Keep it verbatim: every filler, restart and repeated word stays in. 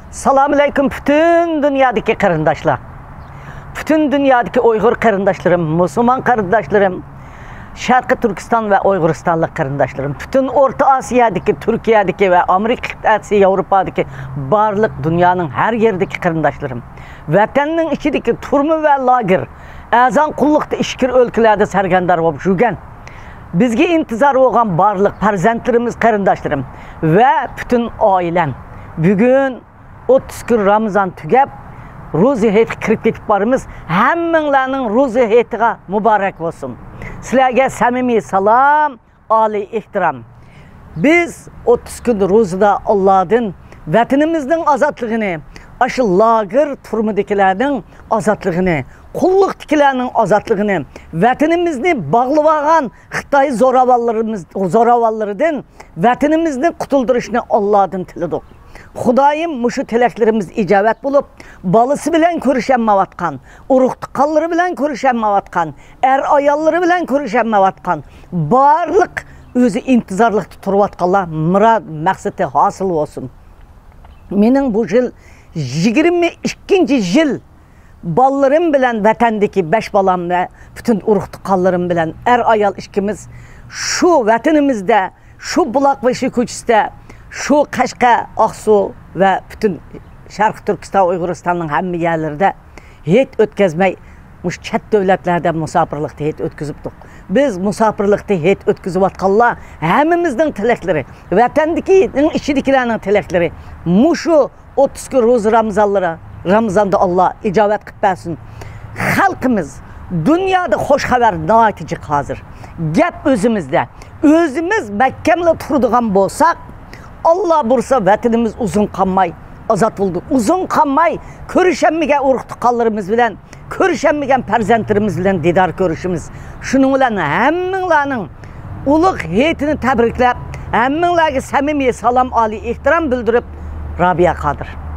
سالام ئەلەيكۇم پۈتۈن دۇنيادىكى قېرىنداشلار. پۈتۈن دۇنيادىكى ئۇيغۇر قېرىنداشلىرىم، مۇسۇلمان قېرىنداشلىرىم، شەرقىي تۈركىستان ۋە ئۇيغۇرىستانلىق قېرىنداشلىرىم، پۈتۈن ئورتا ئاسىيادىكى، تۈركىيەدىكى ۋە ئامېرىكا قىتئەسى، ياۋروپادىكى بارلىق دۇنيانىڭ ھەر يېرىدىكى قېرىنداشلىرىم، ۋەتەننىڭ ئىچىدىكى تۈرمە ۋە لاگېر، ئەرزان قۇللۇقتا ئىچكىرى ئۆلكىلەردە سەرگەردان بولۇپ يۈرگەن، بىزگە ئىنتىزار بولغان بارلىق پەرزەنتلىرىمىز، قېرىنداشلىرىم ۋە پۈتۈن ئائىلەم، بۈگۈن ئوتتۇز كۈن رامىزان تۈگەپ، روزا ھېيتقا كىرىپ كېتىپ بارىمىز. ھەممىڭلارنىڭ روزا ھېيتىغا مۇبارەك بولسۇن. سىلەرگە سەمىمىي سالام، ئالىي ئېھتىرام. بىز ئوتتۇز كۈن روزىدا ئاللادىن ۋەتىنىمىزنىڭ ئازادلىقىنى، ئاشۇ لاگېر تۈرمىدىكىلەرنىڭ ئازادلىقىنى، قۇللۇقتىكىلەرنىڭ ئازادلىقىنى، ۋەتىنىمىزنى باغلىۋالغان خىتاي زوراۋانلىرىمىز، زوراۋانلىرىدىن ۋەتىنىمىزنى قۇتۇلدۇرۇشنى ئاللادىن تىلىدۇق. خۇدايىم مۇشۇ تىلەكلىرىمىز ئىجابەت بولۇپ، بالىسى بىلەن كۆرۈشەلمەيۋاتقان، ئۇرۇق-تۇغقانلىرى بىلەن كۆرۈشەلمەيۋاتقان، ئەر-ئاياللىرى بىلەن كۆرۈشەلمەيۋاتقان بارلىق ئۆزى ئىنتىزارلىقتا تۇرۇۋاتقانلار مۇراد مەقسىتى ھاسىل بولسۇن. مېنىڭ بۇ يىل يىگىرمە ئىككىنچى يىل بالىلىرىم بىلەن، ۋەتەندىكى بەش بالام ۋە پۈتۈن ئۇرۇق-تۇغقانلىرىم بىلەن ئەر-ئايال ئىككىمىز شۇ ۋەتىنىمىزدە، شۇ بۇلاقبېشى كوچىسىدا، شۇ قەشقەر، ئاقسۇ ۋە پۈتۈن شەرقىي تۈركىستان، ئۇيغۇرىستاننىڭ ھەممە يەرلىرىدە ھېيت ئۆتكۈزمەي، مۇشۇ چەت دۆلەتلەردە مۇساپىرلىقتا ھېيت ئۆتكۈزۈپتۇق. بىز مۇساپىرلىقتا ھېيت ئۆتكۈزۈۋاتقانلار ھەممىمىزنىڭ تىلەكلىرى، ۋەتەندىكىنىڭ ئىچىدىكىلەرنىڭ تىلەكلىرى مۇشۇ ئوتتۇز كۈن روزا رامىزانلىرى، رامىزاندا ئاللا ئىجابەت قىلىپ بەرسۇن. خەلقىمىز، دۇنيادا خوش خەۋەر ناھايىتى جىق ھازىر. گەپ ئۆزىمىزدە. ئۆزىمىز مەھكەملا تۇرىدىغان بولساق، ئاللا بۇيرۇسا ۋەتىنىمىز ئۇزۇن قالماي ئازاد بولىدۇ. ئۇزۇن قالماي كۆرۈشەلمىگەن ئۇرۇق-تۇغقانلىرىمىز بىلەن، كۆرۈشەلمىگەن پەرزەنتلىرىمىز بىلەن دىدار كۆرۈشىمىز. شۇنىڭ بىلەن ھەممىڭلارنىڭ ئۇلۇغ ھېيتىنى تەبرىكلەپ، ھەممىڭلارغا سەمىمىي سالام، ئالىي ئېھتىرام بىلدۈرۈپ، رابىيە قادىر.